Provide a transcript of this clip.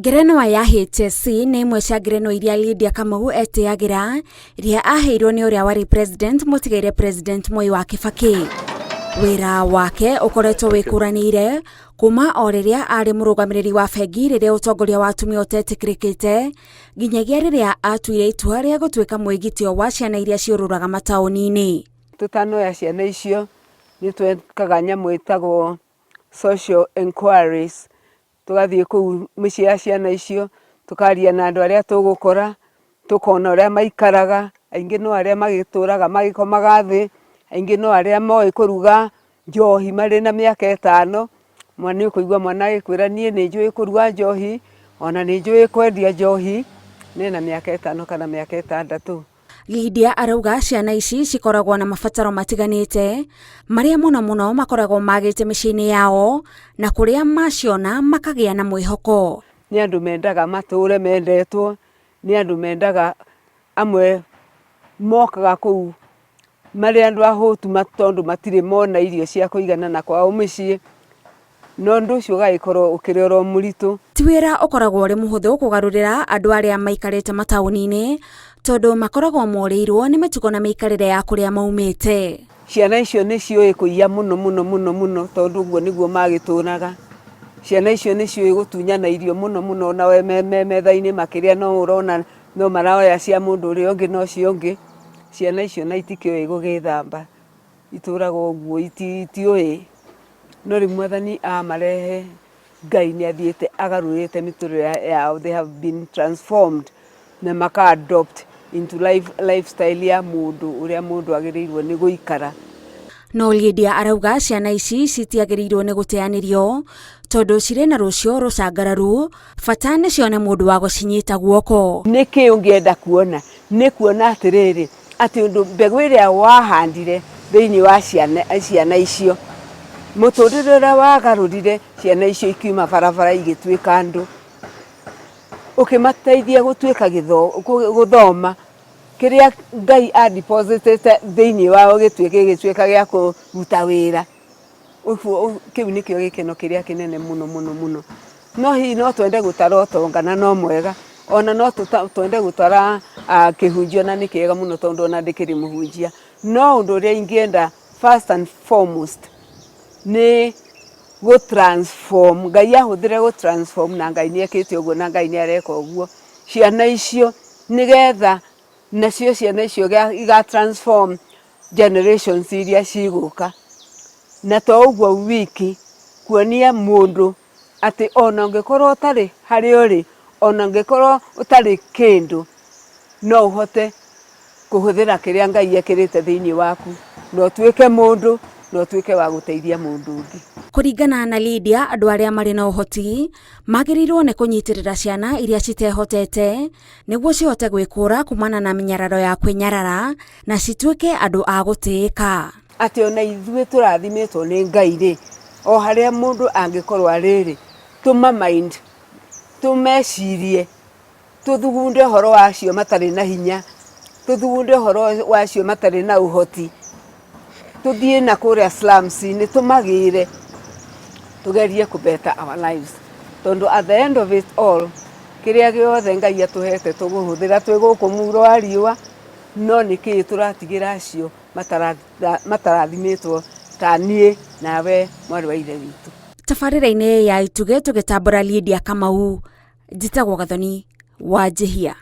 Ngerenwa ya HSC nĩ imwe cia ngerenwa iria Lydia Kamau etĩagĩra iria aheirwo nĩ ũrĩa warĩ president mũtigaire President Mwai wa Kibaki. Wĩra wake ũkoretwo wĩkũranĩire kuma o rĩrĩa arĩ mũrũgamĩrĩri wa bengi rĩrĩa ũtongoria wa atumia ũtetĩkĩrĩkĩte nginyagia rĩrĩa atuire itua rĩa gũtuĩka mwĩgitio wa ciana iria ciũrũraga mataũni-inĩ. Tũtanoya ciana icio nĩ twekaga nyamũ ĩtagwo social enquiries, tũgathiĩ kũu mĩciĩ ya ciana icio, tũkaria na andũ arĩa tũgũkora, tũkona ũrĩa maikaraga, aingĩ no arĩa magĩtũraga magĩkomaga thĩ, aingĩ no arĩa moĩ kũruga njohi marĩ na mĩaka ĩtano, nĩ ũkũigua mwana agĩkwĩra niĩ nĩ njũĩ kũruga njohi, ona nĩ njũĩ kwendia njohi, na ena mĩaka ĩtano kana mĩaka ĩtandatũ. Lydia arauga ciana ici cikoragwo na mabataro matiganĩte marĩa mũno mũno makoragwo magĩte mĩciĩ-inĩ yao na kũrĩa maciona makagĩa na mwĩhoko. Nĩ andũ mendaga matũre mendetwo, nĩ andũ mendaga amwe mokaga kũu marĩ andũ ahũtu tondũ matirĩ mona irio cia kũigana na kwao mũciĩ, na ũndũ ũcio ũgagĩkorwo ũkĩrĩ oro mũritũ. Ti wĩra ũkoragwo ũrĩ mũhũthũ kũgarũrĩra andũ arĩa maikarĩte mataũni-inĩ tondũ makoragwo morĩirwo nĩ mĩtugo na mĩikarĩre ya kũrĩa maumĩte. Ciana icio nĩ ciũĩ kũiya mũno mũno mũno mũno tondũ ũguo nĩguo magĩtũraga. Ciana icio nĩ ciũĩ gũtunyana irio mũno mũno ona we me metha-inĩ makĩrĩa no ũrona no maroya cia mũndũ ũrĩa ũngĩ na ũcio ũngĩ. Ciana icio na itikĩũĩ gũgĩthamba, itũraga ũguo itiũĩ. No rĩu Mwathani amarehe Ngai nĩ athiĩte agarũrĩte mĩtũrĩre yao, they have been transformed na maka adopt into life, lifestyle ya mũndũ ũrĩa mũndũ agĩrĩirwo nĩ gũikara. No Lydia arauga ciana ici citiagĩrĩirwo nĩ gũteanĩrio tondũ cirĩ na rũciũ rũcangararu, bata nĩ cione mũndũ wa gũcinyita guoko. Nĩ kĩ ũngĩenda kuona? Nĩ kuona atĩrĩrĩ, atĩ ũndũ mbegũ ĩrĩa wahandire thĩinĩ wa ciana, ciana icio, mũtũrĩre ũrĩa wagarũrire ciana icio ikiuma barabara igĩtuĩka andũ, ũkĩmateithia gũtuĩka gũthoma, kĩrĩa Ngai a deposit ĩte thĩinĩ wao gĩtuĩke gĩgĩtuĩka gĩa kũruta wĩra. Kĩu nĩkĩo gĩkeno kĩrĩa kĩnene mũno mũno mũno. No hihi no twende gũtara ũtonga na no mwega, ona no twende gũtara kĩhunjio na nĩ kĩega mũno tondũ ona ndĩkĩrĩ mũhunjia. No ũndũ ũrĩa ingĩenda first and foremost nĩ gũ transform, Ngai ahũthĩre gũ transform na Ngai nĩ ekĩte ũguo na Ngai nĩ areka ũguo, ciana icio nĩgetha nacio ciana icio iga transform generations iria cigũka. Na to ũguo wiki, kuonia mũndũ atĩ ona ũngĩkorwo ũtarĩ harĩa ũrĩ, ona ũngĩkorwo ũtarĩ kĩndũ, no ũhote kũhũthĩra kĩrĩa Ngai ekĩrĩte thĩinĩ waku, na ũtuĩke mũndũ, na ũtuĩke wa gũteithia mũndũ ũngĩ. Kũringana na Lydia, andũ arĩa marĩ na ũhoti magĩrĩirwo nĩ kũnyitĩrĩra ciana iria citehotete nĩguo cihote gwĩkũra kumana na mĩnyararo ya kwĩnyarara na cituĩke andũ a gũtĩĩka. Atĩ ona ithuĩ tũrathimĩtwo nĩ Ngai rĩ, o harĩa mũndũ angĩkorwo arĩ rĩ, tũma mind, tũmecirie, tũthugunde ũhoro wa acio matarĩ na hinya, tũthugunde ũhoro wa acio matarĩ na ũhoti, tũthiĩ na kũrĩa slums-inĩ tũmagĩre, tũgerie kũ better our lives. Tondũ at the end of it all, kĩrĩa gĩothe Ngai atũhete tũgũhũthĩra twĩ gũkũ mũhuro wa riũa, no nĩkĩĩ tũratigĩra acio matarathimĩtwo ta niĩ nawe mwarĩ wa ithe witũ. Tabarĩra-inĩ ya Itugĩ tũgĩtambũra Lydia Kamau, njĩtagwo Gathoni wa Njĩhia.